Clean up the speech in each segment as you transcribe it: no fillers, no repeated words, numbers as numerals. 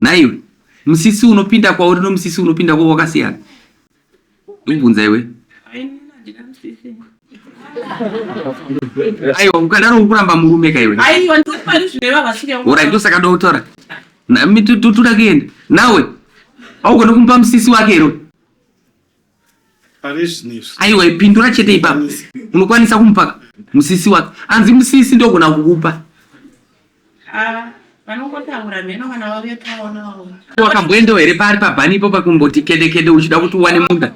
Nhaiwe, musisi unopinda kwauri nomusisi unopinda kwauri wakasiyana? Ndikubvunza iwe. Aiwa, ukadaro uri kuramba murume ka iwe. Aiwa, ndopari zvineva vasvike. Ora ndosaka ndotaura. Toda kuenda. Nawe, haugoni kumupa musisi wake here? Aiwa, pindura chete ipapo. Unokwanisa kumupa musisi wake. Anzi musisi ndogona kukupa. Ah, vanongotaura mheno kana vauya taonawo. Wakamboendawo here pari pabhani ipo pakumboti kede kede uchida kuti uwane munda?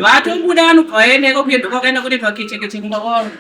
Vatobuda vanobva vaendeko kuye ndokwakaenda kunoitwa kechekeche kumba kwavo.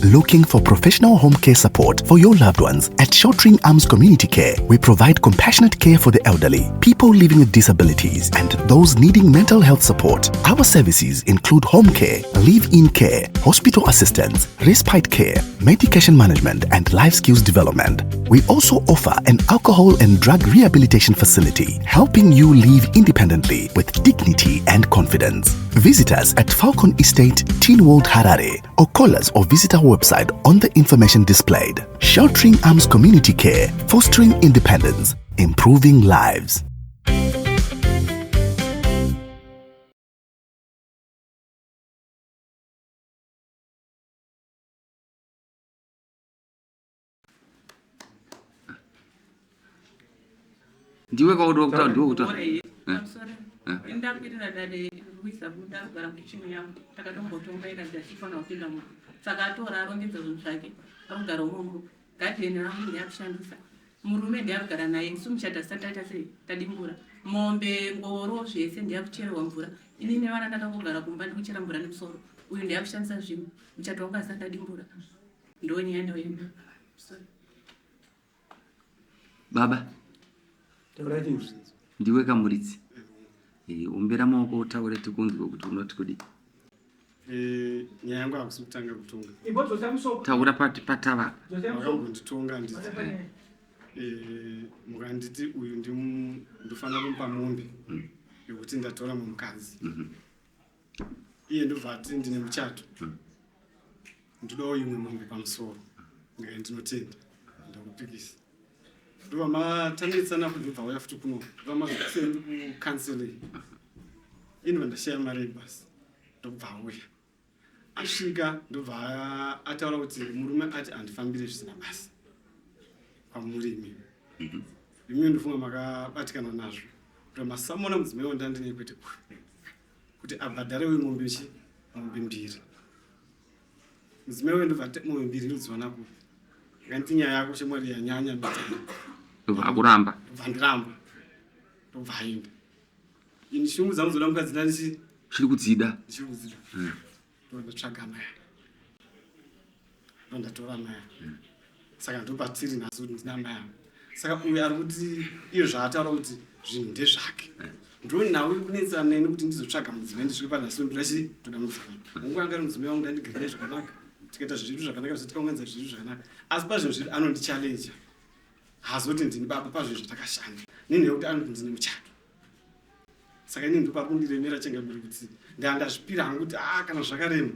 Looking for professional home care support for your loved ones? At Sheltering Arms Community Care, we provide compassionate care for the elderly, people living with disabilities, and those needing mental health support. Our services include home care, live in care, hospital assistance, respite care, medication management, and life skills development. We also offer an alcohol and drug rehabilitation facility, helping you live independently with dignity and confidence. Visit us at Falcon Estate, Teen World Harare, or call us or visit our website on the information displayed. Sheltering Arms Community Care, fostering independence, improving lives. Ndiwe kwauri kutaura ndiwe kutaura. Eh. Eh. Ndakwirira dare rwisa buda kugara mukichini yangu takatombotonga ikati achifanira kupinda mu saka atora arongedza zvinhu zvake akugara umomo gadheni rangu ndiyakushandisa murume ndiyakugara naye isu muchata tisati taita sei tadimbura mombe ngoro zvese ndiyakuchererwa mvura ini nevana ndakangogara kumba ndikuchera mvura nemusoro uyu ndiyakushandisa zvinhu muchato wangu asati tadimbura ndonyaya ndoenda baba ndiwe kamuridzi eh, ombera maoko utaure tikunzwe kuti unoti kudii eh, nyaya yangu hakusi kutanga kutonga taura pati patava makambonditonga nditi eh, mukanditi uyu ndofanira kumupa mombe hmm. yokuti ndatora mumukadzi mhm. iye ndobva ati ndine muchato hmm. ndodawo imwe mombe pamusoro ndikati ndinotenda ndakupikisa ndobva matanetsana futi ndobva auya futi kuno ndobva mazokusendi kucounseling ini ndashaya mari yebhasi ndobva auya asvika ndobva ataura kuti murume ati andifambire zvisina basa kwamuri imimi mhm. imimi ndofunga makabatikana nazvo kuti masamona mudzimai wandandine kwete kuti abhadhare uyu mombe chi mombe mbiri mudzimai uyu ndobva mombe mbiri ndodziwana kupi nganditi nyaya yako shamwari yanyanya ndobva akuramba ndobva ndiramba ndobva aenda ini shungu dzangu dzoda mukadzi ndanichi chiri kudzida ndichiri kudzida hmm. ndotsvaga maya ndondatora maya hmm. saka ndopatiri nhasi kuti ndina maya saka uyu ari kuti iyo zvaataura kuti zvinhu ndezvake hmm. ndonhau ikunetsana neni kuti ndizotsvaga mudzimai ndisvike panhasi ndoda chi ndoda mudzimai hongu anga ari mudzimai wangu ndandigarira zvakanaka tikaita zvinhu zvakanaka zvese tikaunganidza zvinhu zvakanaka asi pazvinhu zvedu anondichallenja haazoti ndini baba pazvinhu zvatakashanda nenhau yekuti anoti ndine muchato saka ini ndopari kundiremera changamire kuti ndandazvipira hangu kuti a ah, kana zvakarema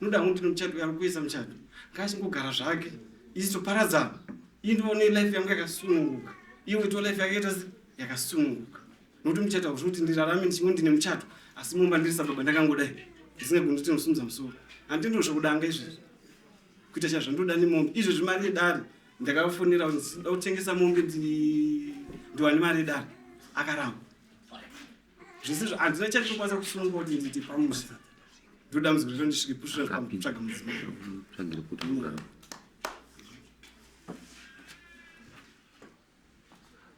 noda hangu ndine muchato uyo ari kuisa muchato ngaachingogara zvake isi toparadzana ii ndione life yangu yakasununguka iye uitawo life yake ita yakasununguka nokuti muchato hakusi kuti ndirarame ndichingo ndine muchato asi mumba ndiri sababa ndakangodai ndisingagoni kuti ndinosimudza musoro handindiwo zvekudanga izvezvi kuita chazvandoda nemombe izvezvi mari yedare ndakafonera ndida kutengesa mombe ndiwane mari yedare akaramba zvese izvo handina chandinokwanisa kusununguka kuti nditi pamusha ndodambudziko rito ndisvike pusvira kutsvaga mudzimai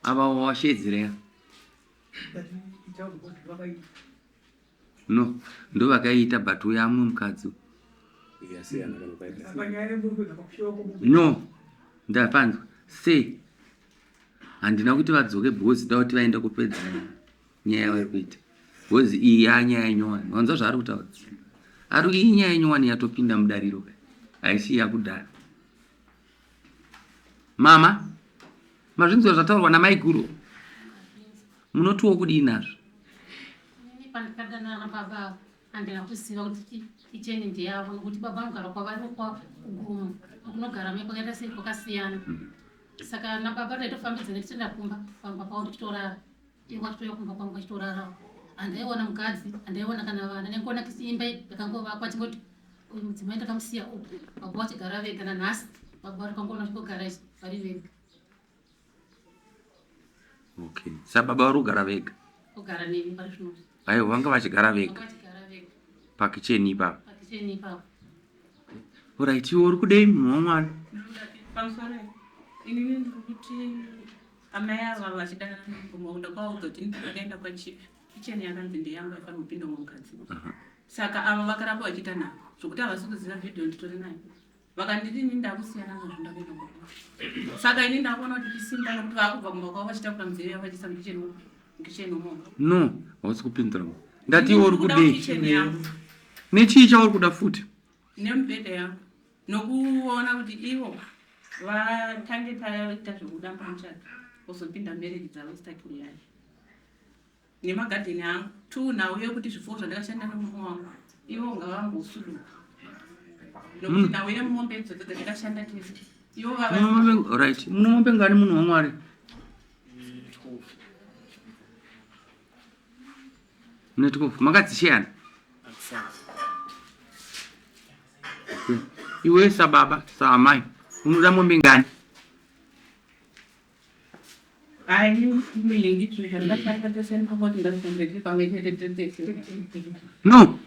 ava washeedzera no ndovakaita but uya amwe mukadzi no ndapanzwa sei handina kuti vadzoke because da kuti vaenda kupedza nyaya yavari kuita because iyi yanyaya nyowani wanzwa zvaari kutaura ari iyi nyaya nyowani yatopinda mudariro ka haisi yakudhara mama mazvinzwa zvataurwa namaiguru munotiwo kudii nazvo Ini pandakadanana nababa avo handina kuziva kuti kicheni ndeyavo nokuti baba vanogara kwavari kwa kugomo kunogara mai kwakaita sei kwakasiyana mm. Saka nababa taitofambidzana tichienda kumba pamba pavo tichitorara. Ivo vachitouya kumba kwangu vachitorarawo. Handaiona mukadzi, handaiona kana vana. Ndaingoona imba yakangovakwa chingoti uyu mudzimai ndakamusiya uku. Baba vachigara vega nanhasi. Baba vari kwangoona vachingogara vari vega. Okay. Sa baba vari kugara vega? Kugara neni pari zvino. Aiwa vanga vachigara vega. Vachigara vega. Pakicheni ipapo. Pakicheni ipapo. Alright, iwe uri kudei munhu waMwari? Pamusoro inini ndiri kuti amai ava vachidanana nemukoma wangu ndakavaudza kuti ndakaenda kwachief kicheni yakanzi ndeyangu aifanira kupinda mumukadzi. Saka ava vakaramba vachiita navo zvokuti havasi kuziva vhidhiyo nditori nayo. Vakanditi ini ndakusiyana nazvo ndakuenda kumba kwavo. Saka ini ndakuona kuti chisimba nekuti vakubva kumba kwavo vachitakura midziyo yavo vachiisa mukicheni umu mukicheni umomo. No, hausi kupindura. Ndati iwe uri kudei? Kicheni yangu. Nechii chauri kuda futi? Nemubhedha yangu. Nokuona kuti ivo vatange taita zvekudamba muchato vozopinda marriage dzavo isitakuriyani. Nemagadheni angu. Two nhau yekuti zvipfuwo zvandakashanda nemurume wangu ivo ngavambosuduka. Nokuti nhau yemombe idzodzo dzandakashanda tese ivo vava Right. Muno mombe ngani munhu waMwari? Mune 12. Makadzisheyana? Okay. Iwe sababa, saamai, unoda mombe ngani? No.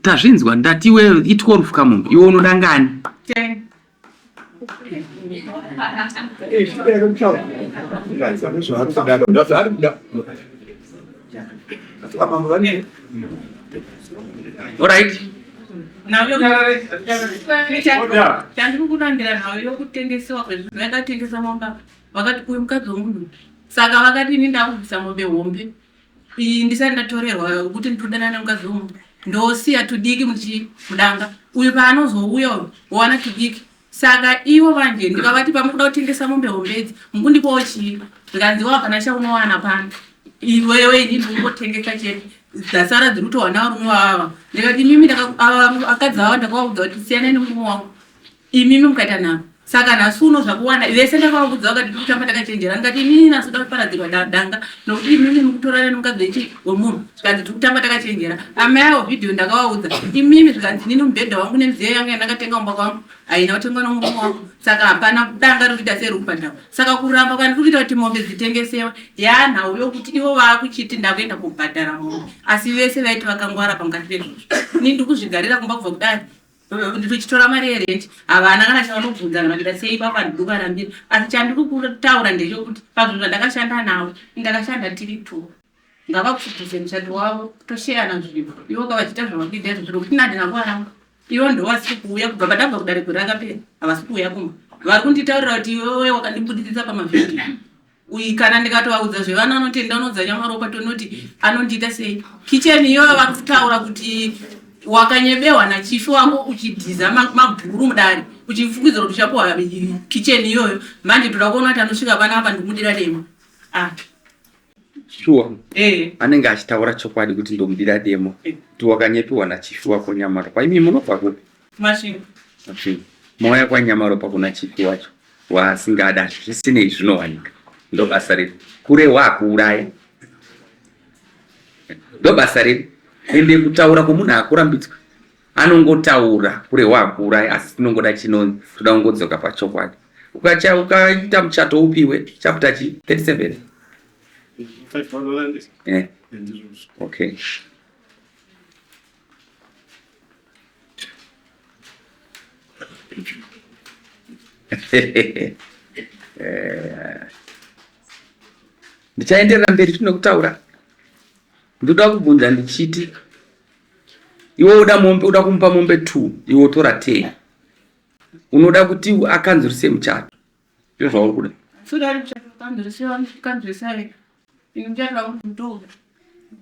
Tazvinzwa ndati iwe i12 kamombe. Iwe unoda ngani? 10. Alright. Chandiri kunambira nhau yokutengesewa kwezvinhu vakatengesa mombe vakati uyu mukadzi wemunhu saka vakati ini ndakubvisa mombe hombe iyi ndisati ndatorerwa kuti nditodanana nemukadzi wemunhu ndosiya tudiki muchi mudanga uyu paanozouya uyu wowana tudiki Saka ivo manje ndikavati pamukuda kutengesa mombe hombe idzi mukundipawo chii? Zvikanzi iwe hapana chaunowana pano iwewe ini ndikungotengesa chete dzasara dziri kutowana varume vavava. Ndikati imimi akadzi ava ndakavaudza kuti siyanai nemurume wangu imimi mukaita nhamo saka nhasi uno zvakuwana vese ndakavaudza vakati tiri kutamba takachenjera ndikati imini nhasi uda kuparadzirwa danga nokuti imimi mukutorana nemukadzi wechi wemunhu zvikanzi tiri kutamba takachenjera amai avo vhidhiyo ndakavaudza imimi zvikanzi inini mubhedha wangu nemidziyo yangu yandakatenga kumba kwangu haina kutengwa nomurume wangu saka hapana danga riri kuita seriri kubhadharwa saka kuramba kwandiri kuita kuti mombe dzitengesewe yanhau yokuti ivo vaakuchiti ndakuenda kubhadhara mombe asi vese vaiti vakangwara pangati pezvozvo ini ndiri kuzvigarira kumba kubva kudai ndichitora mari yerenti havana kana chavanobvunza kana kuita sei ipapa handidi kuvarambira asi chandiri kutaura ndechekuti pazvinhu zvandakashanda navo ndakashanda tiri two ngavapfupuse muchato wavo tosheyana zvinhu ivo ka vachiita zvavakuita izvo zviro kuti nandina kuvaramba ivo ndovasiri kuuya kubva pandabva kudare gore rakapera havasi kuuya kumba vari kunditaurira kuti iwewe wakandibudisisa pamavhidhiyo uyi kana ndikatovaudza zvevana anotenda unoudza nyamaropa tonoti anondiita sei kicheni iyoyo vari kutaura kuti wakanyebewa nachifi wako uchidhiza mabhuru mudare uchifukidzira kuti uchapuwa kicheni iyoyo manje toda kuona kuti anosvika panapa ndikumudira demo ah. Sure. Eh. Anenge achitaura chokwadi kuti ndomudira demo. Eh. Kuti wakanyepiwa nachifi wako Nyamaropa. Imi munobva kupi? Masvingo. Masvingo. Mauya kwaNyamaropa kuna chifi wacho waasingada zvisinei zvinowanika. Ndobasa redu. Kurehwa hakuuraya. Ndobasa redu. Ende kutaura kwomunhu hakurambidzwa. Anongotaura kurehwa hakuuraya asi tinongoda chinonzi toda kungodzoka pachokwadi. Ukacha ukaita muchato upi iwe? Chapter chi 37. Eh. Okay. Eh. Ndichaenderera mberi tinokutaura. Ndoda kubvunza ndichiti iwe uda mombe uda kumupa mombe 2 iwe utora 10 unoda kuti akanzurise muchato ndizvo zvauri kuda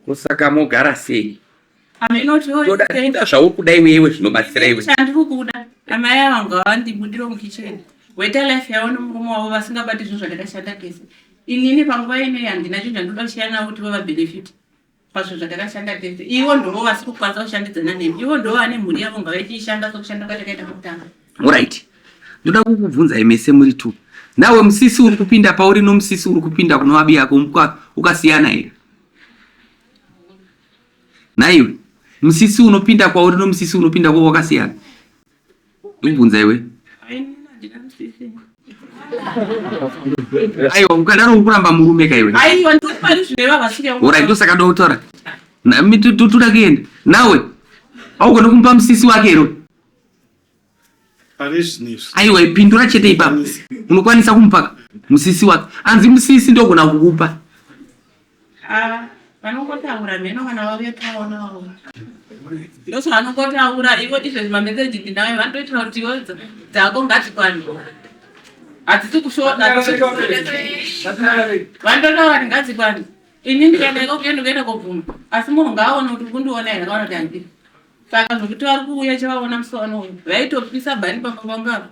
kosaka mogara sei toda zvauri kuda iwe iwe zvinobatsira iwe chandiri kuda amai ava ngavandibudire mukicheni weta life yavo nemurume wavo vasingabati zvinhu zvandakashanda kese inini panguva inei handina chinhu chandinoda kushaya navo kuti vavabenefit pazvinhu zvatakashanda tese ivo ndovo vasiri kukwanisa kushandidzana nemi ivo ndovo vane mhuri yavo ngavachiishanda sokushanda kwatakaita kutanga orit Ndoda kukubvunzai mese muri two. Nawe musisi uri kupinda pauri nomusisi uri kupinda kunovabi yako ukasiyana here? Naiwe musisi unopinda kwauri nomusisi unopinda kwa wakasiyana. Ndikubvunza iwe. Aiwa ukadaro uri kuramba murume ka iwe. Aiwa ndopari zvineva vasvike. Ora ndosaka ndotaura. Toda kuenda. Nawe haugoni kumupa musisi wake here? Aiwa pindura chete ipapo. Unokwanisa kumupa musisi wake. Anzi musisi ndogona kukupa. Ah, vanongotaura mheno kana vauya taonawo ndozvavanongotaura ivo izvezvi mameseji ndinayo vanotoitira kuti ivo dzako ngadzikwane hadzisi kushota vanototaura kuti ngadzikwane ini ndikaenda iko kuenda kuenda kobvuma asi munhu ngaaone kuti kundiona here akaona kuti handii Saka zvekuti vari kuuya chavaona musi wanouya vaitopisa bhani pamba pangu apa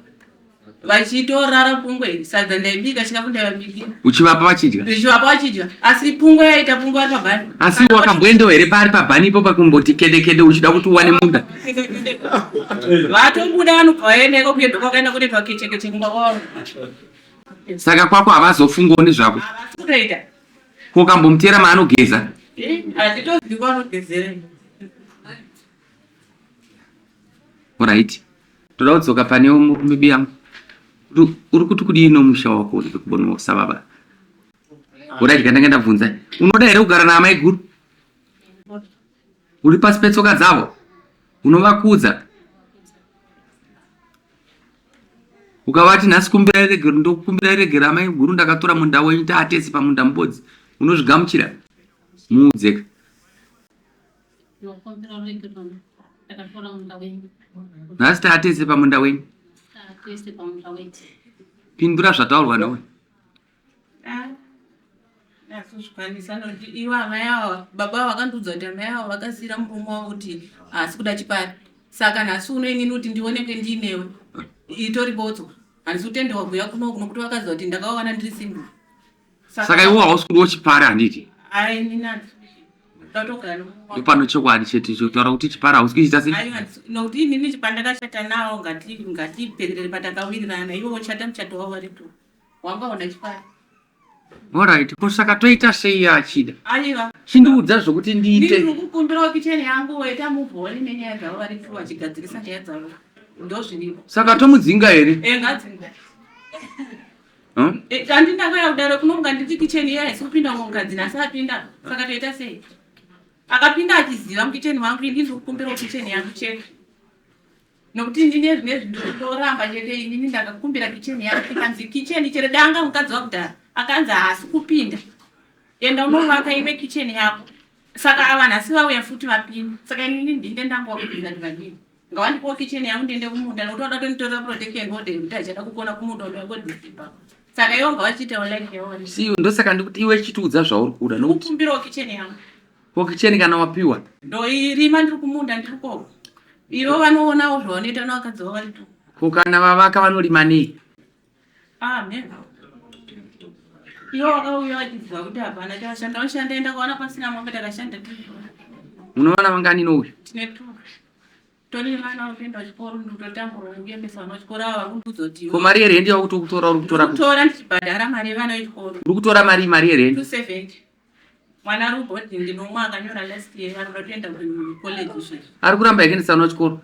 vachitorara pungwe sadza ndaibika chikafu ndaivabikira uchivapa vachidya ndichivapa vachidya asi pungwe yaita pungwe vari pabhani asi wakamboendawo here paari pabhani ipo pakumboti kede kede uchida kuti uwane munda vatobuda vanobva vaenda iko kuye ndokwakaenda kunoitwa kechekeche kumba kwavo saka kwako havazofungawo nezvako havasi kutoita Ko ukambomutera maanogeza? Handitozivi kwaanogezera. Alright. Toda kudzoka pane murume biyangu. Uri kuti kudii nomusha wako uri kubonwa sababa? Alright, kandanga ndabvunza. Unoda here kugara naamai guru? Uri pasi petsoka dzavo? Unovakudza? Ukavati nhasi kumbirai regero ndokukumbirai regero amai guru ndakatora munda wenyu taatese pamunda mubodzi unozvigamuchira muudzeka. Nhasi taatese pamunda wenyu. Pindura zvataurwa newe. Ah, ndazozvikwanisa nokuti ivo amai ava baba vakandiudza kuti amai ava vakasiira murume wavo kuti haasi kuda chipari saka nhasi uno inini kuti ndionekwe ndiinewe itori botso handisi kutendewa kuuya kunoku nokuti vakaziva kuti ndakavawana ndiri single saka iwo hausi kudiwo chipari handiti ndopano chokwadi chete chotaura kuti chipari hausi kuchiita sei nokuti inini pandakachata nawo ngatiperere patakawirirana ivo vochata muchato wavo vari two Wanga una chipari. Alright, ko saka toita sei achida? Aiwa. Chindiudza zvokuti ndiite. Ndiri kukumbirawo kitchen yangu waita move on nenyaya dzavo vari tu vachigadzirisa nyaya dzavo. Ndozviripo. Saka tomudzinga here? Eh, ngadzinga. Huh? Eh, andina kuya kudaro kunomuka nditi kitchen iya haisi kupinda mukadzi nhasi apinda. Saka toita sei? Akapinda achiziva mukitchen mangu ini ndiri kukumbirawo kitchen yangu chete. Nokuti inini ezvinezvi ndoramba chete inini ndakakumbira kitchen yangu ikanzi kitchen chero danga mukadzi wakudhara akanzi haasi kupinda enda unovaka imwe kitchen yako saka ava nhasi vauya futi vapinda saka inini ndinde ndanga wakupinda ndikadii ngawandipowo kitchen yangu ndiende kumunda nokuti wada kutonditorera protection order yekuti hachada kukona kumunda undoyangodisipa saka iwo ngawachiitawo life yavo See, ndosaka ndikuti iwe chitiudza zvauri kuda nokuti kukumbirawo kitchen yangu Ko kicheni kana wapiwa? Ndoirima ndiri kumunda ndiri koko. Ivo vanoonawo zvavanoita nevakadzi vavo vari tu. Ko kana vavaka vanorima nei? Ah, mheno. Ivo vakauya vachiziva kuti hapana chavashanda vashanda enda kuwana pasina mombe takashanda tiri. Munovana vangani nouyu? Tine tu. Tone vana vanoenda kuchikoro ndototambura kuendesa vana kuchikoro ava vakundiudza kuti Ko mari yerendi yakuti ukutora uri kutora kutora ndichibhadhara mari yevana vechikoro. Uri kutora mari mari yerendi? 270. Mwana ari kuboarding ndinomwe akanyora last year anoda kuenda kucollege izvezvi. Ari kuramba yekuendesa vana kuchikoro?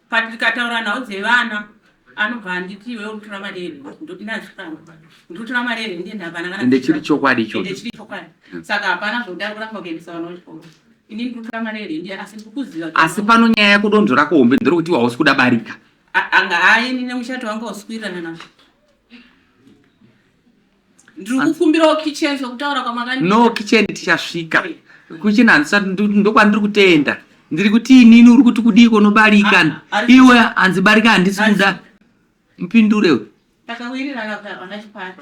But tikataura nhau dzevana anobva anditi iwe uri kutora mari here ndoti ndazvikuramba ndiri kutora mari here ndienda hapana kana Ende chiri chokwadi ichocho. Ende chiri chokwadi saka hapana zvokuti ari kuramba kuendesa vana kuchikoro ini ndiri kutora mari here ndiye asi ndiri kuziva Asi pano nyaya yako donzvo rako hombe nderekuti iwe hausi kuda barika. Anga hayi ini nemuchato wangu hausi kuwirirana nazvo ndiri kukumbirawo kitchen sokutaura kwamakandi no kitchen tichasvika kitchen handisati ndokwandiri kutenda ndiri kuti inini uri kuti kudii konobarika ah, ah, iwe hanzi barika handisi kuda mpindure we takawirirana kuti hapana chipari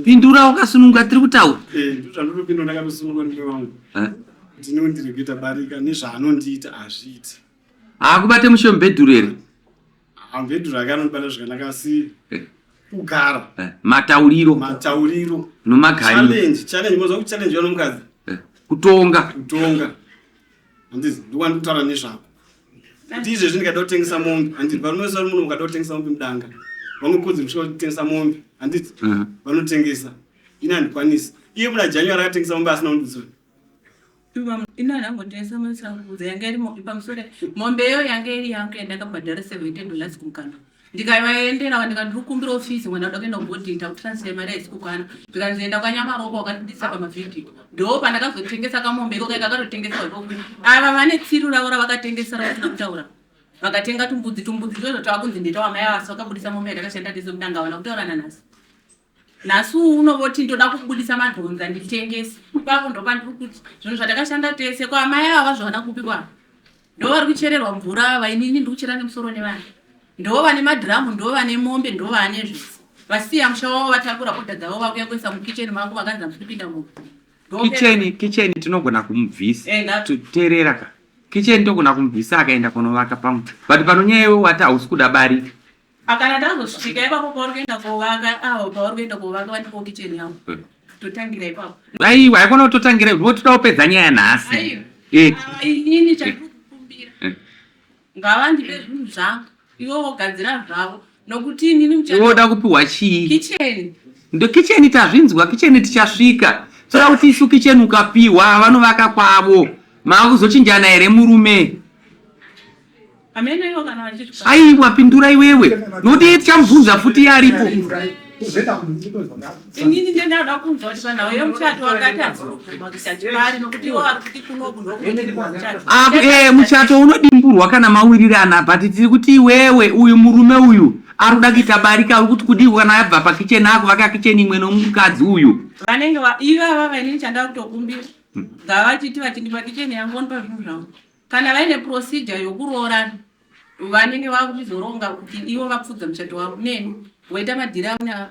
pindura wakasununguka tiri kutaura eh, ndozvandinopindura ndakatosununguka nembe wangu eh? ndinondiri kuita barika nezvaanondiita hazviiti haakubate mushe mubhedhuru here Mubhedhuru ake anondibata zvakanaka asi eh. kugara eh, matauriro matauriro nomagariro challenge challenge moziva kuti challenge yanomukadzi eh, kutonga kutonga handizi ndokwandikutaura nezvako Kuti izvezvi ndikada kutengesa mombe, handiti varume vese vari muno mukada kutengesa mombe mudanga vanokodzera kusvika kutengesa mombe, handiti vanotengesa. Ini handikwanisi. Iye muna January akatengesa mombe asina kundiudza. Ini handangotengesa mombe asina kundiudza, yanga iri pamusoro mombe iyo yanga iri yangu yandakabhadhara $70 kumukana. Ndikavaendera ndikati ndiri kukumbira ofisi mwana uda kuenda kuboarding takutransfer mari haisi kukwana. Zvikanzi enda kwaNyamaropa wakatibudisa pamavhidhiyo. Ndo pandakazotengesa kamombe iko kaika katotengeswa ikoko. Ava vane tsiru ravo ravakatengesa ravasina kutaura. Vakatenga tumbudzi tumbudzi ndozvo tavakunzi ndetawa mai ava asi vakabudisa mombe yatakashanda tese mudanga havana kutaura nanhasi. Nhasi uno voti ndoda kubudisa madhonza nditengese. Ipapo ndopandiri kuti zvinhu zvatakashanda tese ko amai ava vazviwana kupi kwava? Ndovari kuchererwa mvura ava inini ndiri kuchera nemusoro nevana. Ndo vane madhiramu ndo vane mombe ndo vane zvese. Vasiya musha wavo vatakura order dzavo vakuya kuisa mukicheni mangu vakanzi hamusi kupinda mumba. Kicheni kicheni tinogona kumubvisa. Eh, Teerera ka. Kicheni togona kumubvisa akaenda kunovaka pamwe. But panonyaya iwe wati hausi kuda barika. Akana tazosvika ipapo pauri kuenda kovaka awo pauri kuenda kovaka vandipo kitchen yavo eh. Totangira ipapo. Aiwa haikona kutotangira ipapo toda kupedza nyaya nhasi. Eh. Ah, inini chandikukumbira eh. Ngavandipe zvinhu zvangu ivo vogadzira zvavo nokuti inini mucha Woda kupiwa chii? Kitchen. Ndo kitchen tazvinzwa kitchen tichasvika. Toda kuti isu kitchen ukapiwa vanovaka kwavo. Maakuzochinjana here murume? Aiwa pindura iwewe nokuti iye tichamubvunza futi iye aripo. Inini ndinoda kunzwa kuti panhau yemuchato wakati hadzikubvuma kuita chipari nokuti ivo vari kuti kunoku ndokunodirwa muchato. Ah, eh, muchato unodimburwa kana mawirirana but tiri kuti iwewe uyu murume uyu ari kuda kuita barika uri kuti kudii kana abva pakicheni akuvaka kicheni imwe nomukadzi uyu. Vanenge ivava vainini chandava kutokumbira ngavachiti vachindipa kicheni yangu vonipa zvinhu zvangu. Kana vaine procedure yokuroorana vanenge vakuchizoronga kuti ivo vapfudza muchato wavo neni voita madhiri avo na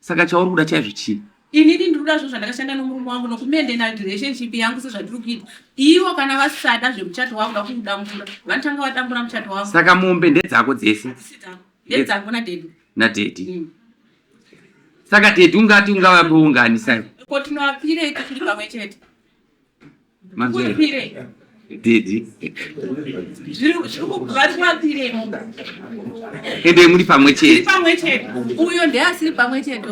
Saka chauri kuda chaizvo chii? Inini ndiri kuda zvinhu zvandakashanda nomurume wangu nokumaintaina relationship yangu sezvatiri kuita. Ivo kana vasada zvemuchato wavo kuda kuudambura vanotanga vadambura muchato wavo. Saka mombe ndedzako dzese? Hadzisi dzangu, ndedzangu nadhedhi. Nadhedhi. Saka dhedhi ungati ungavape ungani sai? Ko tinoapirei tiri pamwe chete? Didi. Ende muri pamwe chete. Pamwe chete. Uyo ndiye asiri pamwe chete.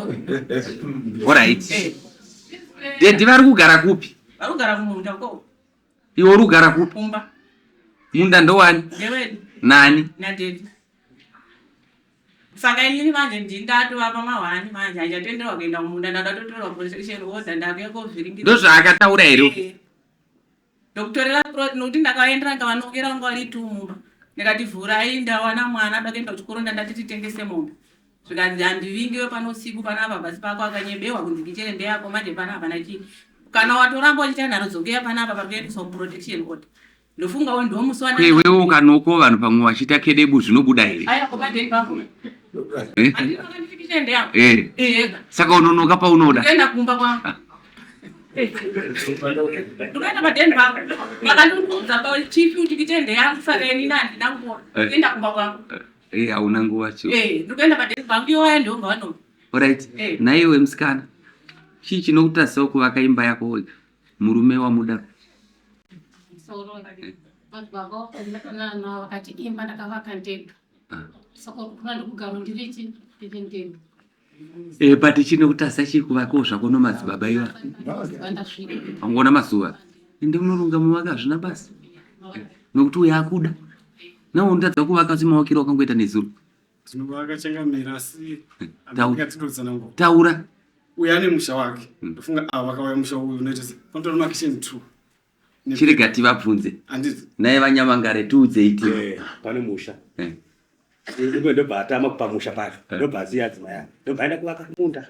Alright. Eh. Didi vari kugara kupi? Vari kugara kumunda ko. Iwe uri kugara kupi? Kumba. Munda ndowani? Ndewedu. Nani? Na Daddy. Saka inini manje ndini ndatovapa mahwani manje handichatenderwa kuenda kumunda ndakatotorwa protection order ndakuya kovhiringidza. Ndozvaakataura here? Eh. Ndokutorera nokuti ndakaendera ndikavanokera vanga vari two mumba ndikati vhurai ndawana mwana ada kuenda kuchikoro ndandati titengese mombe zvikanzi handivingiwe pano usiku panapa pasi pako akanyebewa kunzi kichere ndeyako manje pana hapana chii kana watoramba uchiita nharo dzokuya panapa pari kuendeswa kuprotection order Ndofungawo ndiwo musi wa Iwewe ukanoko vanhu pamwe vachiita kedebu zvinobuda here? Aya komadei pako. Eh? Eh. Eh. Saka unonoka paunoda. Kuenda kumba kwangu. Ndikaenda padeni pako. Vakandiudza pa chief kuti kitende yangu saka ini handina nguva. Eh. Kuenda kumba kwangu. Eh, hauna nguva chief. Eh, ndikuenda padeni pangu iwo aya ndiwo ngavanoka. Alright. Eh. Naiwe musikana. Chii chinokutadzisa kuvaka imba yako wega? Murume wamuda. Musoro madzibaba nana vakati imba ndakavaka ndega. Ah. Saka kuna ndikugara ndirichi ndiri ndega. Eh, but chinokutadzisa chii kuvakawo zvako nomadzibaba iwa? Ndasvika. Wangoona mazuva. Ende unoronga muvaka hazvina basa. Nokuti uyo akuda. Nawo unotadza kuvaka semavakiro wakangoita nezuro. Tinovaka changamira asi Taura. atinodzana Taura. Uyu ane musha wake. Ndofunga ava vakauya musha uyu unoita se panotora makisheni 2. Chirega tivabvunze. Handiti. Naye vaNyamangare tiudzei ti. Eh, pane musha. Eh. Umwe ndobva atama pamusha pacho. Ndobva asiya adzimai ake. Ndobva aenda kuvaka kumunda.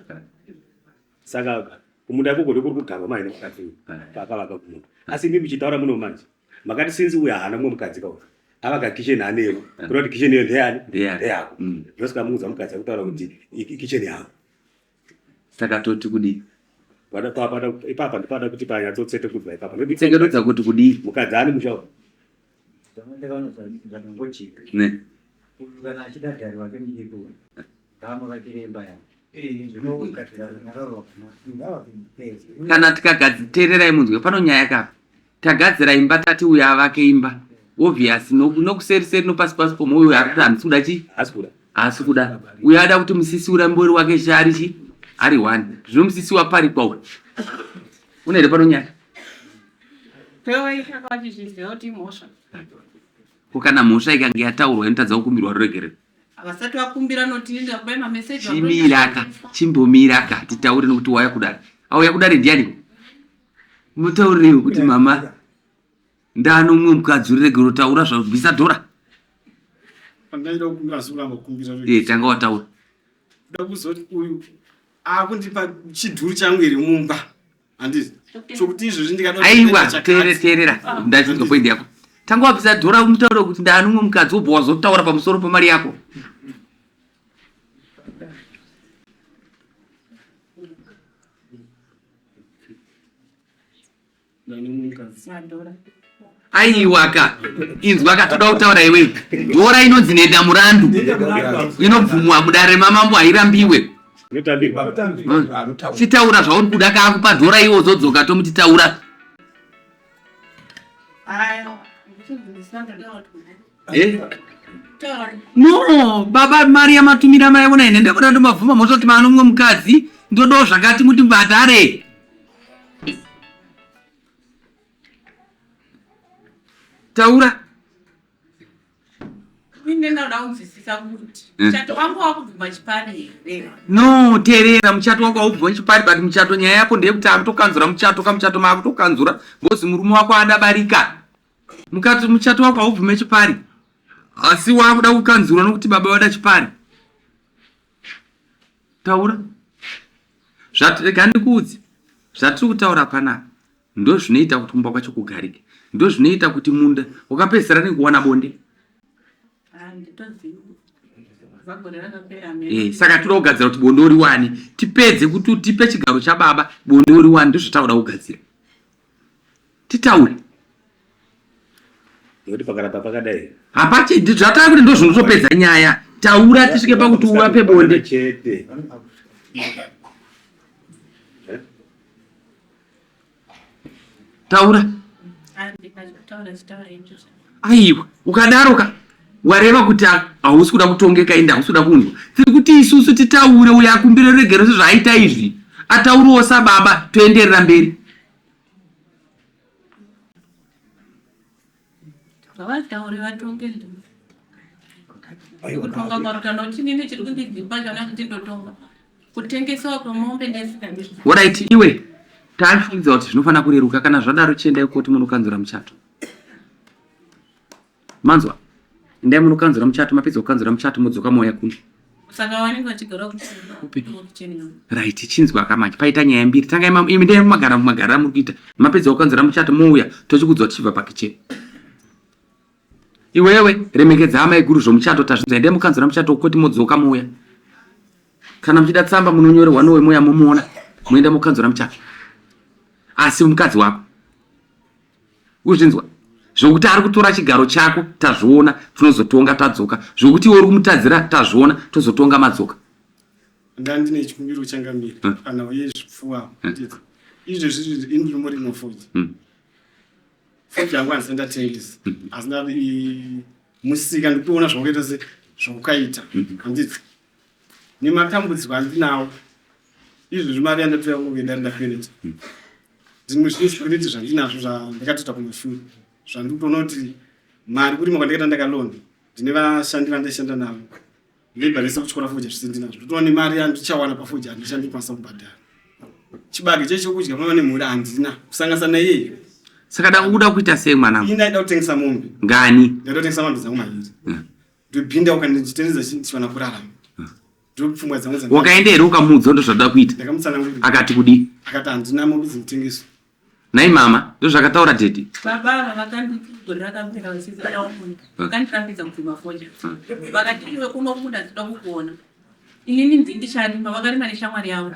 Saka kumunda ikoko ndokuri kugarwa mai nemukadzi uyu. Paakavaka kumunda. Asi imi muchitaura muno manje. Makati sinzi uyu haana mumwe mukadzi kauyu. Avaka kitchen anewo. Kuda kuti kitchen iyo ndeyani? Ndeyako. Ndeyako. Ndosaka muudza mukadzi akutaura kuti kitchen yangu. Saka toti kudii? Ipapa ndipada kuti panyatsotsete kubva ipapa. Tsengenudza kuti kudii? Mukadzi ani musha uyu? Zvakangochika. Ne. Uyu kana achida dhari wake mudiki uyu ngaamuvakire imba yake. Zvinogadzira runyararo Kana tikagadzirerai munzwe pano nyaya kapa. Tagadzira imba tati uyu avake imba. Obvious nokuseri seri nopasi pasi pomwoyo ari kuti handisi kuda chii? Haasi kuda. Haasi kuda. Uyo ada kuti musisi urambe uri wake she ari chi ari one. Zvino musisi waparikwa uyu. Une here pano nyaya? Ko kana mhosva ikange yataurwa inotadza kukumbirwa ruregerero? Havasati vakumbira notinda kubai mameseji. Chimiraka, chimbomiraka titaure nokuti wauya kudare. Auya kudare ndiani? Mutaurireiwo kuti mama ndano mumwe mukadzi uregerero taura zvabvisa dhora. Pandaida kukumbira asi kuramba kukumbira. Eh, tanga wataura. Kuda kuzoti uyu akundipa chidhuru changu here mumba. Handiti? Chokuti izvozvi ndikada Aiwa, teerera teerera. Ndachinzwa point yako. Tanga wabvisa dhora umutaure kuti ndano mumwe mukadzi wobva wazotaura pamusoro pemari yako. Aiwaka, inzwaka, toda kutaura iwewe. Dhora inonzi nenda murandu inobvumwa mudare mamambo hairambiwe. Chitaura zvauri kuda kaakupa dhora iwe uzodzoka tomuti taura. Eh? No, baba mari yamatumira mai vona ine ndakuda ndomabvuma mhosva kuti maano mumwe mukadzi ndodawo zvakati muti mubhadhare. Taura. Eh. Muchato wangu wakubvuma chipari here? No, teerera, muchato wako haubvuma chipari but muchato nyaya yako ndeyekuti akutokanzura muchato kamuchato maakutokanzura because murume wako adabarika. Mukati muchato wako haubvume chipari asi wakuda kukanzura nokuti baba vada chipari. Taura. Zvati rega ndikuudze. Zvatiri kutaura panapa ndozvinoita kuti kumba kwacho kugarike. Ndozvinoita kuti munda wakapedzisira nekuwana bonde. Eh, saka toda kugadzira kuti bonde uriwane tipedze kuti tipe chigaro chababa bonde uriwane ndozvatakuda kugadzira. Titaure. Nekuti pakaramba pakadai. Hapachi zvatava kuti ndozvinotopedza nyaya. Taura tisvike pakuti uvape bonde. Chete. Taura. Aiwa, ukadaro ka wareva kuti hausi kuda kutongeka ende hausi kuda kunzwa. Tiri kuti isusu titaure uyo akumbire ruregero sezvaaita izvi. Ataurewo sababa toenderera mberi. Ngavataure vatonge kutonga kwarutano chinini chiri kundidzipa chona kuti ndotonga kutengesewa kwemombe ndesingadi. Orit iwe taifungidza kuti zvinofanira kureruka kana zvadaro chiendai koti munokanzura muchato. Manzwa? Endai munokanzura muchato mapedza kukanzura muchato modzoka mouya kuno. Saka vanenge vachigara kupi? Right, chinzwa ka manje paita nyaya mbiri. Tanga imi ndai magara mumagara muri kuita. Mapedza kukanzura muchato mouya tochikudzwa tichibva pakicheni. Iwewe remekedza amai guru zvomuchato tazvinzwa endai mukanzura muchato koti modzoka mouya. Kana muchida tsamba munonyorerwa nowe mouya momuona moenda mokanzura muchato. Asi mukadzi wako Uzvinzwa zvokuti ari kutora chigaro chako tazviona tinozotonga tadzoka zvokuti iwe uri kumutadzira tazviona tozotonga madzoka. Ndandine chikumbiro changamire hmm. kana uye zvipfuwa hmm. izvezvi ini ndiri murimi wefodya hmm. fodya yangu handisati ndatengesa asi ndari musika ndikuona zvaukaita se zvaukaita handiti nematambudziko andinawo izvezvi mari yandatora kunge ndari ndakwereta zvimwe zvine zvikwereti zvandinazvo zvandakatoita kumashure zvandiri kutoona kuti mari kurima kwandakaita ndakalona ndine vashandi vandaishanda navo labor rese kutyora fodya zvese ndinazvo ndotoona nemari yandichawana pafodya handichandikwanisa kubhadhara chibage chee chokudya pava nemhuri handina kusanganisa naiyeyo saka da kuda kuita sei mwanangu ini ndaida kutengesa mombe ngani ndaida kutengesa mombe dzangu mairi hmm. ndopinda ukanditenderedza ndichiwana kurarama ndopfungwa dzangu dzanga wakaenda here ukamuudza ndozvatoda kuita ndakamutsanangurira akati kudii akati handina mombe dzinotengeswa nhai mama ndozvakataura tete baba ava vakanditi gore rakapera vachizada munda vakandirambidza kubvuma fodya vakati iwe kuno kumunda ndinoda kukuona inini ndini ndicharima vakarima neshamwari yavo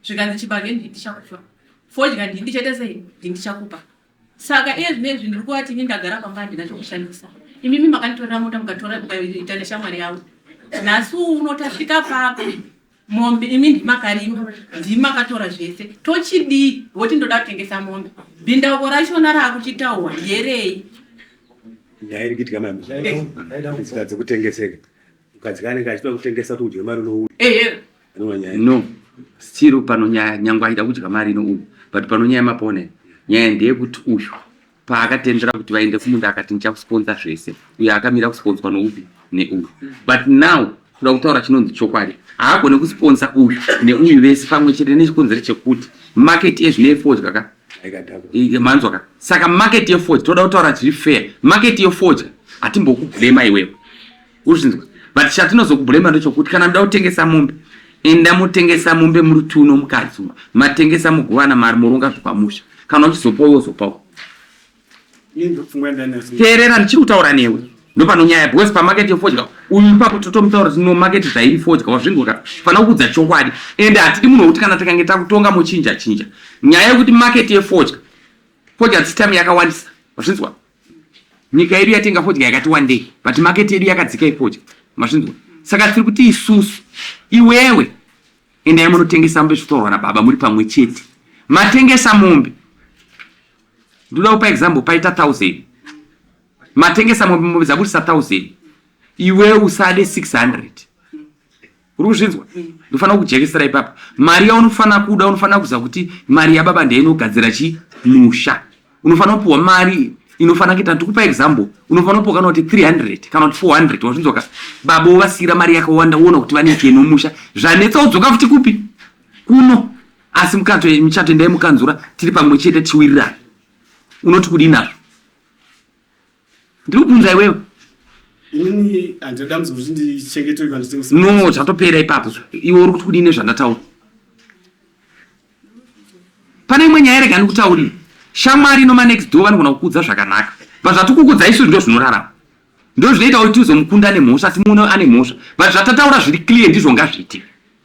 zvikanzi chibage ndini ndichakupa fodya ndini ndichaita sei ndini ndichakupa Saka iye zvino izvi ndiri kuvati ini ndagara pamba handina chokushandisa. Imimi makanditorera mota mukatora mukaita neshamwari yavo. Nhasi uno tasvika papi? Mombe imi ndimi makarima, ndimi makatora zvese. Tochidii? Voti ndoda kutengesa mombe. Bhindauko rachona raakuchitaurwa nderei? Nyaya iri kuitika mai tsika dzekutengeseka mukadzi kanenge achida kutengesa kuti udye mari unouya. Anova nyaya. No, still pano nyaya nyangwe aida kudya mari inouya but pano nyaya mapone nyaya ndeyekuti uyu paakatendera kuti vaende kumunda akati ndichakusponsa zvese uyo akamira kusponswa noupi neuyu but now kuda kutaura chinonzi chokwadi haagone kusponsa uyu neuyu vese pamwe chete nechikonzero chekuti market yezvino yefodya ka manzwa ka saka market yefodya toda kutaura zviri fair market yefodya hatimbokublema iwewe Uzvinzwa? But chatinozokublema ndechokuti kana muda kutengesa mombe, enda motengesa mombe muri tuno mukadzi uyu. Matengesa mugovana mari moronga zvepamusha. Kana uchizopawo wozopawo. Teerera ndichiri kutaura newe. Ndopanonyaya because pamarket yefodya uyu ipapo totomutaura kuti no market zvairi fodya wazvinzwa ka fana kuudza chokwadi ende hatidi munhu wekuti kana tikange takutonga mochinja chinja nyaya yekuti market yefodya fodya this time yakawandisa wazvinzwa Nyika yedu yatenga fodya yakati wandei but market yedu yakadzika yefodya. Mazvinzwa? Saka tiri kuti isusu iwewe endai munotengesa mombe zvitorwa nababa muri pamwe chete. Matengesa mombe. Ndoda kupa example paita 1000. Matengesa mombe mombe dzabudisa 1000. Iwewe usade 600. Uri kuzvinzwa? Ndofanira kukujekesera ipapa. Mari yaunofanira kuda unofanira kuziva kuti mari yababa ndeinogadzira chi musha. Unofanira kupiwa mari inofanira kuita ndikupa example unofanira kupiwa kana kuti 300 kana kuti 400 wazvinzwa ka baba wovasiira mari yakawanda woona kuti vaneke nomusha zvanetsa wodzoka futi kupi kuno asi mukato michato endai mukanzura tiri pamwe chete tichiwirirana unoti kudii nazvo Ndiri kubvunza iwewe. Inini handina dambudziko kuti ndichengetwe kana nditengese. No, zvatopera ipapo. Iwe uri kuti kudii nezvandataura? Pane imwe nyaya rega ndikutaurire. Shamwari noma next door vanogona kukuudza zvakanaka. But zvatikukudza isu ndo zvinorarama. Ndo zvinoita kuti tizomukunda nemhosva timuone ane mhosva. But zvatataura zviri clear ndizvo ngazviitike.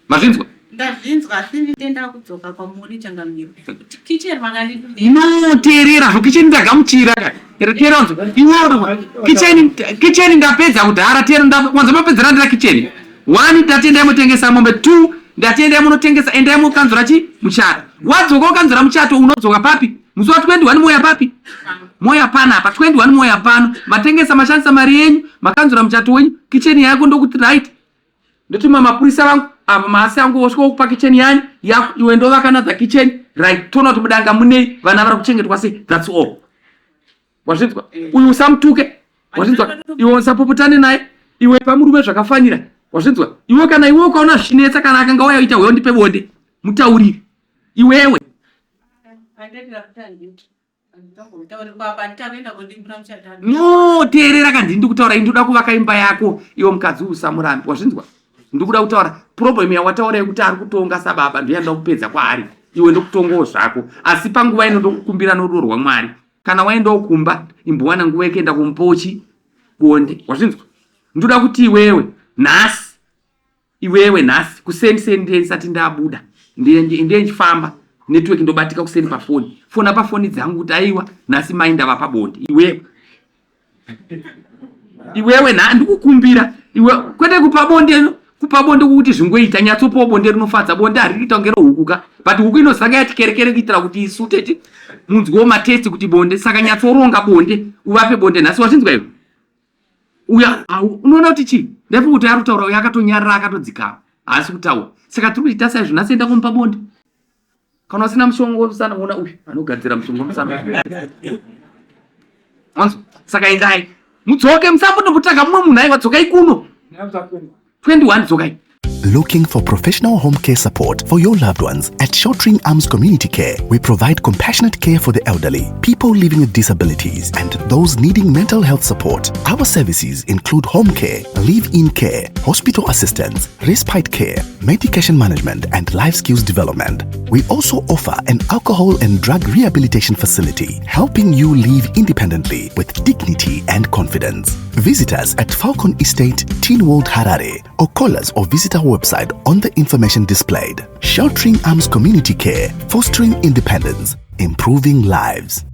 Mazvinzwa? Ndazvinzwa asi nditenda kudzoka kwamuri changamire. Kuti kitchen makandidii? No, teerera zvo kitchen ndagamuchira ka. Teerera unzwe. Iwe kitchen kitchen ndapedza kudhara teerera wanza mapedzera ndira kitchen. One ndatenda motengesa mombe, two ndatenda munotengesa endai mokanzura chi muchato. Wadzoka ukanzura muchato unodzoka papi? Musi wa 21 moya papi? Moya panapa 21 moya pano. Matengesa mashandisa mari yenyu, makanzura muchato wenyu, kitchen yako ndokuti right. Ndotuma mapurisa vangu apa maasi angu vosvika vokupa kitchen yani yako iwe ndovaka another kitchen right toona kuti mudanga munei vana vari kuchengetwa sei that's all wazvinzwa eh. uyu usamutuke wazvinzwa iwe usapopotane naye iwe pamurume zvakafanira wazvinzwa iwe kana iwe ukaona zvichinetsa kana akanga waya ita wewe ndipe bonde mutaurire iwewe No, teerera ka ndini ndikutaura ini ndoda kuvaka imba yako iwe mukadzi usamurambi wazvinzwa ndikuda kutaura problem yawataura yekuti ari kutonga sababa ndoyanda kupedza kwaari iwe ndokutongawo zvako asi panguva ino ndokukumbira norudo rwamwari kana waendawo kumba imbowana nguva yekuenda kumupochi bonde wazvinzwa ndoda kuti iwewe nhasi Iwewe nhasi kuseni seni ndiye ndisati ndabuda ndiye ndichifamba network ndobatika kuseni pafoni fona pafoni dzangu kuti aiwa nhasi mai ndava pabonde iwewe iwewe nha ndikukumbira iwe kwete kupa bonde kupa bonde kukuti zvingoita nyatsopawo bonde rinofadza bonde hariri kuita kunge rohuku ka but huku inozanga yati kerekere kuitira kuti isu teti munzwewo matesti kuti bonde saka nyatsoronga bonde uvape bonde nhasi wazvinzwa iwe uya unoona kuti chii ndaifunga kuti ari kutaura uya akatonyarara akatodzikama haasi kutaura saka tiri kuita saizvo nhasi enda kumupa bonde kana usina mushonga wemusana ona uyu anogadzira mushonga wemusana wanzwa saka endai mudzoke musambotombotsvaga mumwe munhu aiwa dzokai kuno 21 dzokai Looking for professional home care support for your loved ones? At Sheltering Arms Community Care, we provide compassionate care for the elderly, people living with disabilities, and those needing mental health support. Our services include home care, live in care, hospital assistance, respite care, medication management, and life skills development. We also offer an alcohol and drug rehabilitation facility, helping you live independently with dignity and confidence. Visit us at Falcon Estate, Teen World Harare, or call us or visit our website on the information displayed. Sheltering Arms Community Care, fostering independence, improving lives.